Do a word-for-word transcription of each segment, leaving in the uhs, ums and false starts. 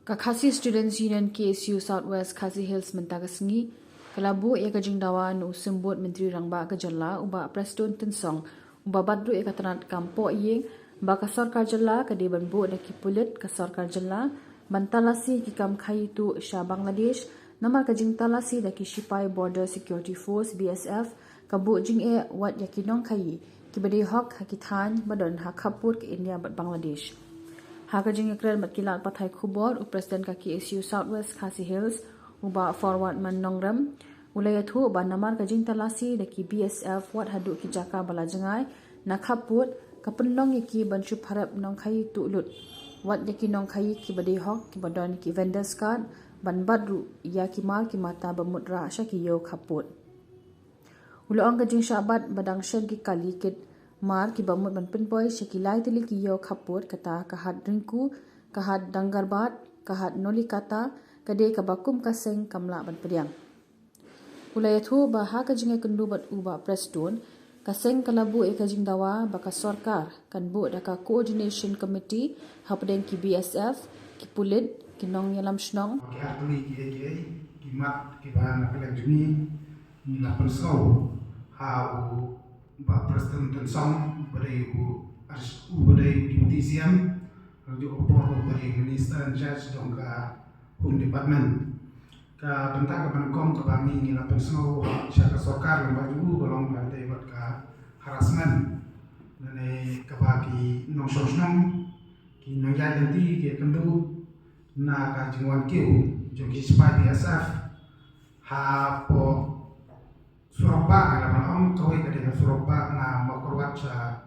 Ka Khasi Students Union K S U South West Khasi Hills mynta ka sngi ka la buh ïa ka jingdawa na u Symbud Myntri Rangbah ka jylla u Bah Prestone Tynsong, uba bat ruh ïa ka tnat kam poh ïing, ba ka sorkar jylla ka dei ban buh da ki pulit ka sorkar jylla ban talasi ki kam khaïi tuh sha Bangladesh, namar ka jingtalasi da ki shipai Border Security Force, B S F, ka buh jingeh wat ïa ki nongkhaïi kiba dei hok ha ki thaiñ ba don ha khappud ka India bad Bangladesh. Ha ka jingïakren bad ki lad pathai khubor, u President ka K S U South West Khasi Hills, u Bah Forwardman Nongrem, u la ïathuh ba namar ka jingtalasi da ki B S F wat haduh ki jaka ba la jngai na khappud, ka pynlong ïa ki ban shu pharep nongkhaïi tuh lut, wat ïa ki nongkhaïi kiba dei hok kiba don ki vendors card, ban bat ruh ïa ki mar ki mata ba mut rah sha ki ïew khappud. U la ong ka jingshah bat ba dang shen ki kali kit mar kiba mut ban pynpoi sha ki lai tylli ki ïew khappud, kata ka Hat Ringku, ka Hat Dangarbat, ka Hat Nolikata, ka dei kaba kum ka seng kam lah ban pdiang. U la ïathuh ba ha ka jingïakynduh bad u Bah Prestone, ka seng ka la buh ïa ka jingdawa ba ka sorkar kan buh da ka Coordination Committee hapdeng ki B S F, ki pulit, ki nongïalam shnong. Ki artylli ki ei ki ei ki mat kiba na ka liang jong ngi ngi la pynsngew ha u Bah Prestone Tynsong uba dei u, uba dei u Deputy C M, ha kajuh ka por uba dei Minister in charge jong ka Home Department. Ka bynta kaba nyngkong kaba ngi ngi la pynsngew sha ka sorkar lyngba jong u ka long ba dei bad ka harassment lane kaba ki nongshong shnong, ki nongïaid lynti ki ïakynduh na ka jingwan kiew jong ki shipai B S F hapoh surok bah, ngi lah ban ong kawei ka dei ha surok bah na Mawkyrwat sha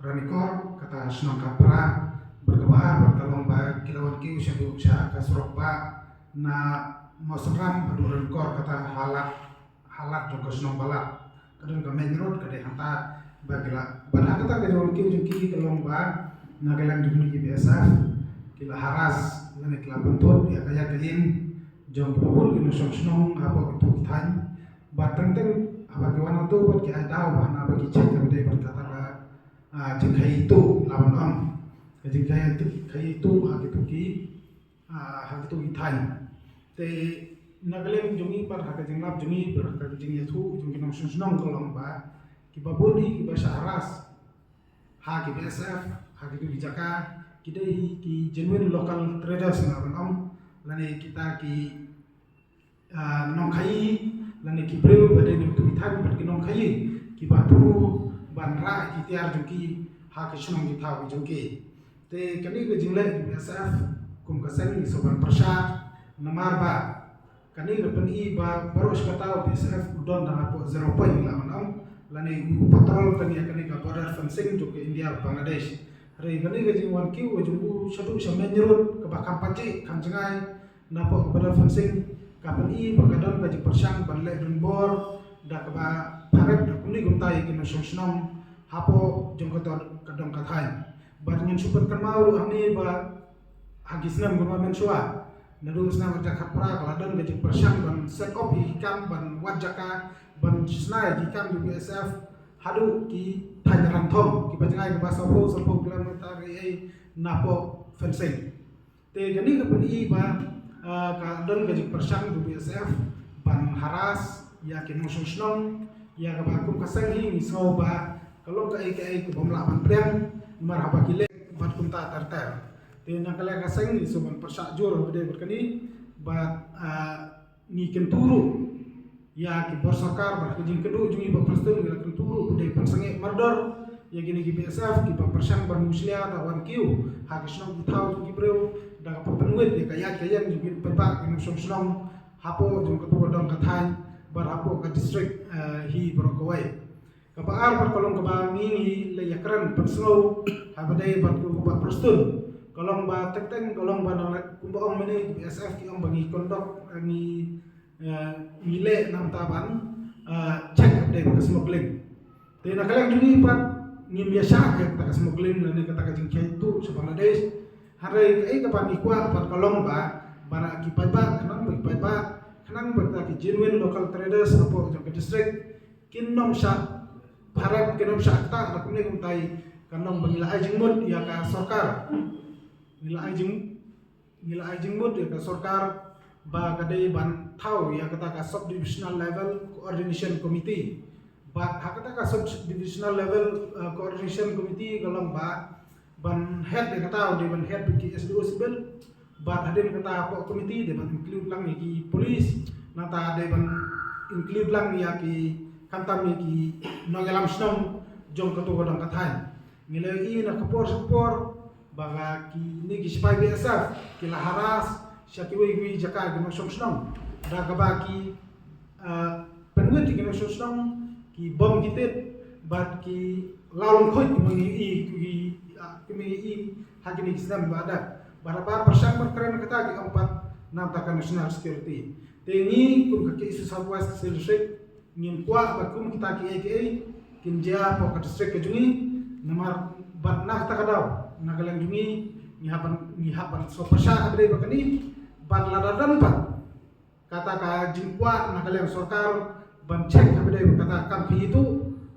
Ranikor, kata shnong Khatphra, bad kaba ar bad ka long ba ki la wan kiew shaduh sha ka surok bah na Mawsynram haduh Ranikor, kata ha lad, ha lad jong ka shnong Balat. Ka don ka main road ka dei hangta ba ki la, bad ha kata ka jingwan kiew jong ki ka long ba na ka liang jong ki B S F ki la harass lane ki la pynthut ïa ka ïing ka ïeng jong kiba bun ki nongshong shnong hapoh kito ki thaiñ. Bad teng teng haba ki wan hato bad ki ai daw ba hana ba ki check ka dei bad kata ka, ah, jingkhaïi tuh, lah ban ong, ka jingkhaïi tuh, khaïi tuh ha kito ki, ah, ha kito ki thaiñ. Te na ka liang jong ngi bad ha ka jinglap jong ngi bad ha ka jingïathuh jong ki nongshong shnong ka long ba kiba bun hi kiba shah harass ha ki B S F ha kito ki jaka ki dei hi ki genuine local traders, lah ban ong, lane kita ki, ah, nongkhaïi lane ki briew ba dei na kito ki thaiñ bad ki nongkhaïi kiba thmu ban rah ki tiar jong ki ha ki shnong ki thaw ki jong ki. Te kane ka jingleh ka B S F kum ka seng ngi sngewbha ban pyrshah, namar ba kane ka pyni ba baroh shi katta u B S F u don tang hapoh zero point, lah ban ong, lane u patrol kane, kane ka border fencing jong ka India bad Bangladesh. Hynrei kane ka jingwan kiew jong u shaduh sha main road kaba kham pajeh kham jngai napoh ka border fencing ka pyni ba ka don ka jingpyrshang ban leh donbor da kaba pharep da kumne kumta ïa ki nongshong shnong hapoh jong ka dong ka thaiñ. Bad ngin shu pynkynmaw ruh hangne ba ha ki snem kaba mynshuwa, naduh snem ar hajar khatphra ka la don ka jingpyrshang ban set up ïa ki kam ban wad jaka ban shna ïa ki kam jong B S F haduh ki thaiñ Ranthong, kiba jngai kaba sawphew, sawphew kilometer ei ei napoh fencing. Te kane ka pyni ba, ah, ka don ka jingpyrshang jong B S F ban harass ïa ki nongshong shnong, ïa kaba kum ka seng hi ngi sngew ba ka long kaei kaei kabym lah ban pdiang, namar haba ki leh bad kumta ter ter. Te na ka liang ka seng ngi sngew ban pyrshah jur ba dei bad kane, bad, ah, ngi kyntu ruh ïa ki bor sorkar bad ka jingkynduh jong ngi Bah Prestone ngi la kyntu ruh ba dei pynsangeh mardor ïa kine ki B S F kiba pyrshang ban mushlia da wan kiew ha ki shnong ki thaw jong ki briew da kaba pynwit ïa ka ïaid ka ïeng jong ki paidbah ki nongshong shnong hapoh jong kato ka dong ka thaiñ bad hapoh ka district, eh, hi baroh kawei. Kaba ar bad ka long kaba ngi ngi la ïakren pynsngew haba dei bad u Bah Prestone ka long ba teng teng ka long ba nang kumba ong mynne ki B S F ki ong ba ngi conduct, eh, ngi, eh, ngi leh namar ban, eh, check haba dei bad ka smuggling. Te na ka liang jong ngi pat ngim ïashah ïa kata ka smuggling lane kata ka jingkhaïi tuh sha Bangladesh. Hynrei kaei kaba ngi kwah pat ka long ba ba na ki paidbah, khnang ba ki paidbah, khnang ba kita ki genuine local traders hapoh jong ka district kin nym shah pharep, kin nym shah ktah da kumne kumtai, kan long ba ngi la ai jingmut ïa ka sorkar. Ngi la ai jing, Ngi la ai jingmut ïa ka sorkar ba ka dei ban thaw ïa kata ka sub divisional level coordination committee. Bad ha kata ka sub divisional level coordination committee ka long ba ban head ïa kata u dei ban head bad ki S D O civil. Bad hadien kata hapoh committee dei ban include lang ïa ki police, nangta dei ban include lang ïa ki, khamtam ïa ki nongïalam shnong jong kato ka dong ka thaiñ. Ngi la ïohi na ka por sha ka por ba kine ki sipai B S F ki la harass sha kiwei kiwei jaka ki nongshong shnong da kaba ki pynwit ïa ki nongshong shnong, ki bom ki tit bad ki law lyngkhuid kumba ngi ïohi, kumba ngi ïohi ha kine ki snem ba dep. Bad haba pyrshang ban kren kata ki ong pat namar ka national security. Te ngi kum ka K S S South West Khasi Hills District ngim kwah ba kum kita kiei kiei kin jia hapoh ka district ka jong ngi. Namar bad na kata ka daw na ka liang jong ngi ngi hap ban, ngi hap ban sngewbha pyrshah ha kaba dei ba kane. Bad lada don pat kata ka jingkwah na ka liang sorkar ban check ha kaba dei ba kata kam phi itu,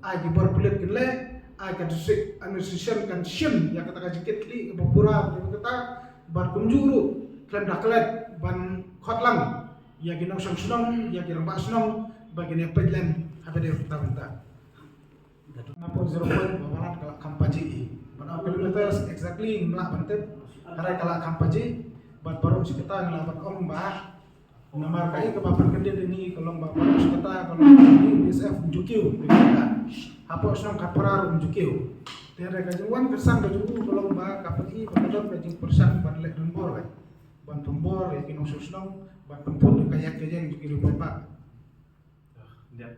ai ki bor pulit kin leh, ai ka district administration kan shim ïa kata ka jingkitkhlieh kaba pura kaba dei ba kata. Bad kumjuh ruh khlem da klet ban khot lang ïa ki nongshong shnong, ïa ki rangbah shnong ba kin ïa peit lem ha kaba dei ba kata. Nga poi zero point ba Balat ka la kham paji i ban ar kilometers exactly ngim lah ban tip. Hynrei ka la kham paji bad baroh shi katta ngi lah ban ong ba namar kaei kaba pynkyndit ïa ngi ka long ba baroh shi katta ka long ba B S F um ju kiew. Hapoh shnong Khatphra ruh um ju kiew. Te hynrei ka jingwan kyrsan ka jong u ka long ba ka pyni ba ka don ka jingpyrshang ban leh donbor, ban pynbor ïa ki nongshong shnong, ban pynthut ïa ka ïaid ka ïeng jong ki riewpaidbah. Dep.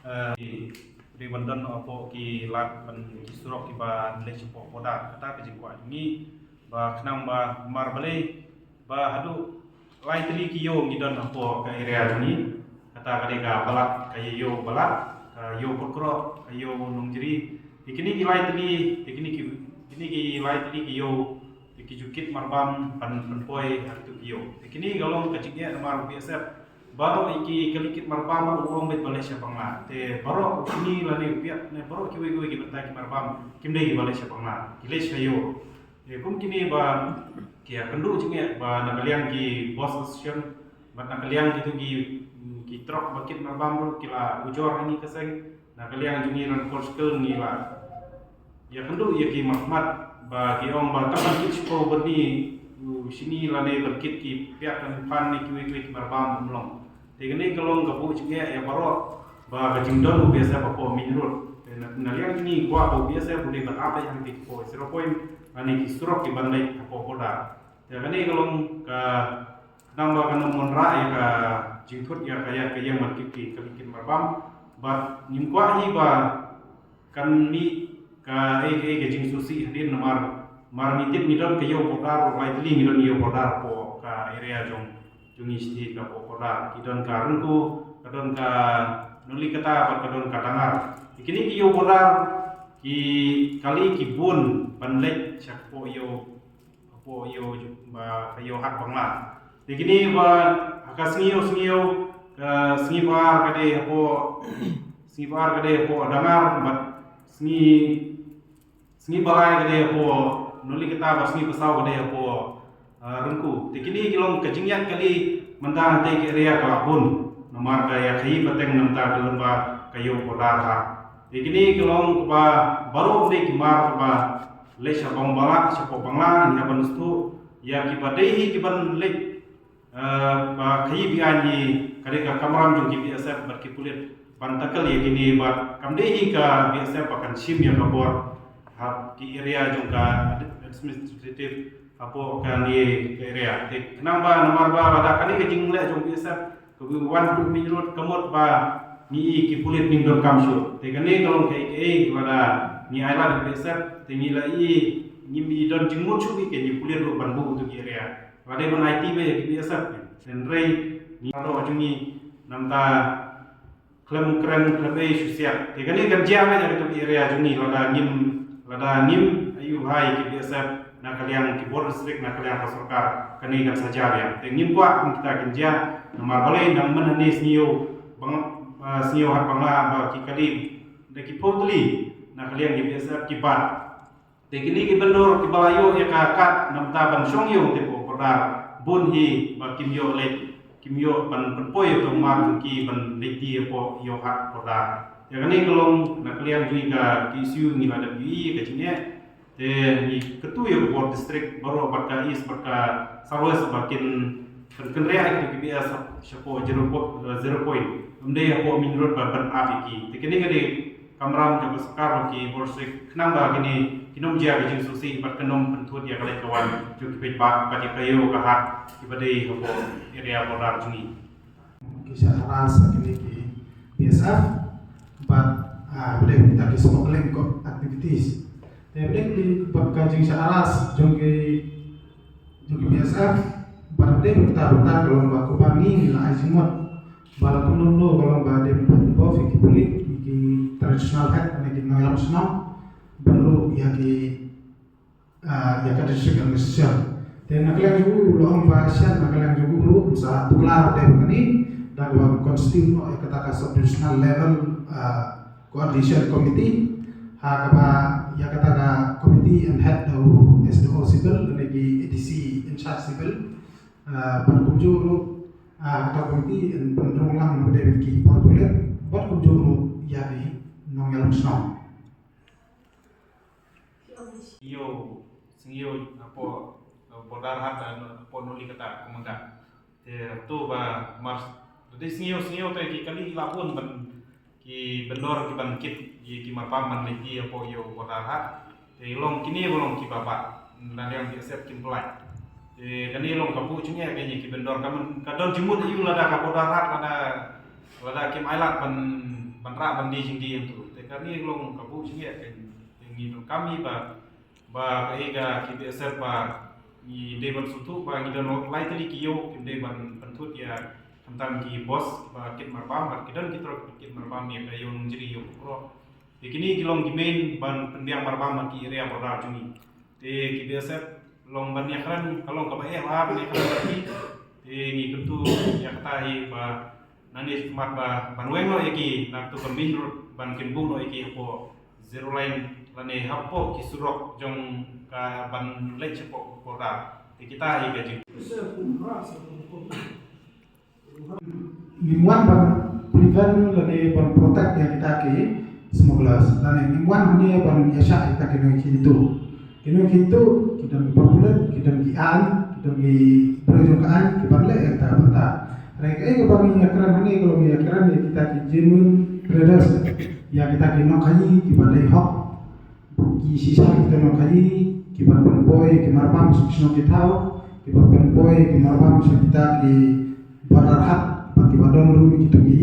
Eh, ri ban don hapoh ki lad ban ki surok kiba leit shapoh border. Kata ka jingkwah jong ngi ba khnang ba mar balei ba haduh lai tylli ki ïew ngi don hapoh ka area jong ngi. Kata ka dei ka Balat, ka ïew Balat, ka ïew Pyrkhrok, ka ïew Nongjri. Te kine ki lai tylli, te kine ki, kine ki lai tylli ki ïew, te ki ju kit marbam ban pynpoi ha kitu ki ïew. Te kine ka long ka jingeh namar u B S F. Baroh ïa ki kali kit marbam u ong beit ba leit sha Bangla. Te baroh u shini lane u piat ne baroh kiwei kiwei ki bynta ki marbam kim dei kiba leit sha Bangla, ki leit sha ïew. Te kum kine ba ki ïakynduh jingeh ba na ka liang ki bus association bad na ka liang kitu ki, ki trok ba kit marbam ruh ki la ujor ha ngi ka seng. Na ka liang jong ngi Rankor Circle ngi la ïakynduh ïa ki markhmat ba ki ong ba tang ban kit shiphew byrni u shini lane ban kit ki piat lane phan ne kiwei kiwei ki marbam um long. Te kane ka long ka buh jingeh ïa baroh ba ka jingdon u B S F hapoh main road. Te na, na liang jong ngi kwah ba u B S F u dei ban ap ïa ki hapoh zero point lane ki surok ki ban leit hapoh border. Te kane ka long ka khnang ba kan ym wanrah ïa ka jingthut ïa ka ïaid ka ïeng ban kit ki kali kit marbam. Bad ngim kwah hi ba kan mih kaei kaei ka jingsngewsih hadien namar mar ngi tip ngi don ka ïew border, lai tylli ngi don ïew border hapoh ka area jong, jong ngi shatei ka hapoh border. Ki don ka Rengku, ka don ka Nonglikata bad ka don ka Dangar. Te kine ki ïew border ki kali ki bun ban leit sha hapoh ïew hapoh ïew ba ka ïew Hat Bangla. Te kine ba ha ka sngi ïew, sngi ïew, ka sngi ba ar ka dei hapoh, sngi ba ar ka dei hapoh Dangar bad sngi, sngi ba lai ka dei hapoh Nonglikata bad sngi ba saw ka dei hapoh, ah, Rengku. Te kine ki long ka jingïaid kali mynta hangtei ka area ka la bun namar ka ïa khaïi pateng namar ka lem ba ka ïew border ha. Te kine ki long kaba baroh dei ki mar kaba leit sha Bangla, shapoh Bangla, ngi hap ban sngewthuh ïa kiba dei hi ki ban leit, eh, ba khaïi bad ngi ka dei ka kamram jong ki B S F bad ki pulit ban tackle ïa kine bad kam dei hi ka B S F ba kan shim ïa ka bor ha ki area jong ka administrative hapoh kane ka area. Te khnang ba namar ba lada kane ka jingleh jong B S F ka wan tu main road ka mut ba ngi i ki pulit ngim donkam shuh. Te kane ka long kaei kaei lada ngi ailad ïa ka B S F te ngi la i ngim i don jingmut shuh ïa ki pulit ruh ban buh tu ki area. Lada ban aiti beit ïa ki B S F hynrei ngi la doh jong ngi namar khlem kren khlem ei shu siat. Te kane kan jia beit ïa katu ki area jong ngi lada ngim, lada ngim aiu bha ïa ki B S F na ka liang ki border district na ka liang ka sorkar, kane kan sa jia beit. Te ngim kwah kum kita kin jia namar balei nang mynta ne sngi ïew Bang, ah, sngi ïew Hat Bangla ba ki kali da ki phew tylli na ka liang ki B S F ki bat. Te kine ki vendor kiba la ïoh ïa ka kad namar ban shong ïew te hapoh border bun hi ba kim ïoh leit, kim ïoh ban pynpoi ïa u tong mar jong ki ban leit ti hapoh ïew hat border. Ïa kane ka long na ka liang jong ka K S U ngi la dep ïohi ka jingeh. Te ngi kyntu ïa ka bor district baroh bad ka East bad ka South West ba kin, kin kynriah ïa ki B S shapoh zero po-, zero point. Ym dei hapoh main road ba ban ap ïa ki. Te kine ka dei kamram jong ka sorkar bad ki bor district khnang ba kine kin ym jia ka jingsngewsih bad kin ym pynthut ïa ka leit ka wan jong ki paidbah bad ïa ka ïew ka hat kiba dei hapoh area border jong ngi. Ki shah harass ïa kine ki B S F bad, ah, ba dei kita ki smuggling activities. Te ba dei ki bad ka jingshah harass jong ki, jong ki B S F bad ba dei kita, kita ka long ba kumba ngi la ai jingmut ba la kumno kumno ka long ba dei ban involve ïa ki pulit, ïa ki traditional head ne ki nongïalam shnong ban ruh ïa ki, ah, ïa ka district administration. Te na ka liang jong u la ong ba shen na ka liang jong u ruh sa tuklar dei ba kane da kaba constitute noh ïa kata ka subdivisional level, ah, coordination committee. Ha kaba ïa kata ka committee yn head da u S D O civil ne ki A D C in charge civil, ah, bad kumjuh ruh, ah, kata committee yn pynrung lang na ba dei ki por pulit bad kumjuh ruh ïa ki nongïalam shnong. Sngew, sngew hapoh, eh, border hat, eh, hapoh Noli kata kumba. Te to ba mar, dei sngew, sngew te ki kali la bun ban ki vendor ki ban kit ïa ki marbam ban leit ti hapoh ïew border hat. Te long kine ba long kiba bad na liang B S F kin pynlait. Te kane long ka buh jingeh ka ïa ki vendor ka man ka don jingmut ïa u lada ka border hat lada, lada kim ailad ban, ban rah ban die jingdie ïa tu. Te kane long ka buh jingeh ka ïa ngi donkam hi ba, ba kaei ka ki B S F ba ngi dei ban sngewthuh ba ngi don lai tylli ki ïew kim dei ban pynthut ïa khamtam ki bos ba kit marbam bad ki don ki trok kit marbam ïa ka ïew Nongjri ïew Pukroh. Te kine ki long ki main ban pynbiang marbam ha ki area border jong ngi. Te ki B S F long ban ïakren, ka long kaba eh bha ban ïakren bad ki. Te ngi kyntu ïa kata hi ba nangne shakhmat ba ban weng noh ïa ki na katu ka main road ban kin buh noh ïa ki hapoh zero line lane hapoh ki surok jong ka ban leit shapoh border. Te kita hi ka jing. Ngim wan ban prevent lane ban protect ïa kita ki smugglers lane ngim wan hangne ban ïashah ïa kita ki nongkhih ïingtuh. Ki nongkhih ïingtuh ki don ki por pulit, ki don ki aiñ, ki don ki briew jong ka aiñ kiban leh ïa kita ka bynta. Hynrei kaei kaba ngi ïakren hangne ka long ïakren ïa kita ki genuine traders, ïa kita ki nongkhaïi kiba dei hok. Ki shisha kita nongkhaïi kiba pynpoi ki marbam sha ki shnong ki thaw, kiba pynpoi ki marbam sha kita ki border hat, bad kiba don ruh kito ki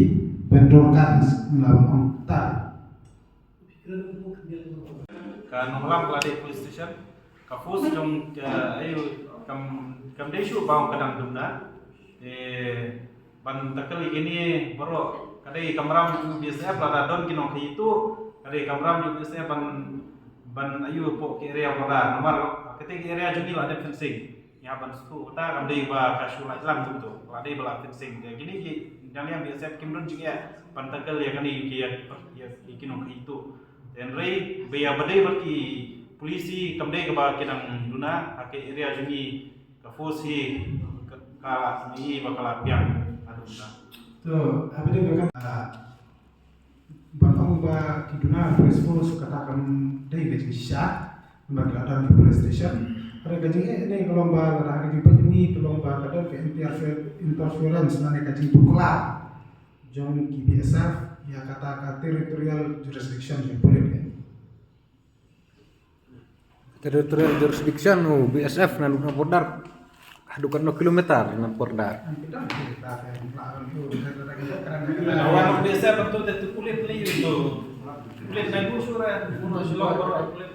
vendor cards, nga la ong ta. Ka Nonglam ka la dei police station, ka force jong ka, eh, kam, kam dei shuh ba ong ka dang duna. Eh, ban tackle ïa kine baroh ka dei kamram jong B S F, lada don ki nongkhaïi ïingtuh ka dei kamram jong B S F ban, ban ïoh hapoh ki area border. Namar kata ki area jong ngi la dep fencing. Ïa ban shu ta kam dei ba ka shu lait lang kumto. La dei ba la fencing. Te kine ki dang ïa B S F kim don jingeh ban tackle ïa kane ki, ïa, ïa ki nongkhaïi ïingtuh. Te hynrei ba ïa ba dei bad ki police kam dei kaba ki dang duna ha ki area jong ngi. Ka force hi ka, ka la sngew ba ka la biang haduh mynta. To, haba dei ba ka, ah, ban ong ba ki duna police force kata kam dei ka jingshisha, namar ki la don ki police station. Hynrei ka jingeh ne ka long ba lada ka jingpeit jong ngi ka long ba ka don ka interfer-, interference lane ka jingpynkylla jong ki B S F ïa kata ka territorial jurisdiction jong ki pulit. Territorial jurisdiction u B S F na, na border haduh katno kilometer na border. Lawan B S F tu te tu pulit ni tu. Pulit na gusur eh, gusur Shillong baroh pulit.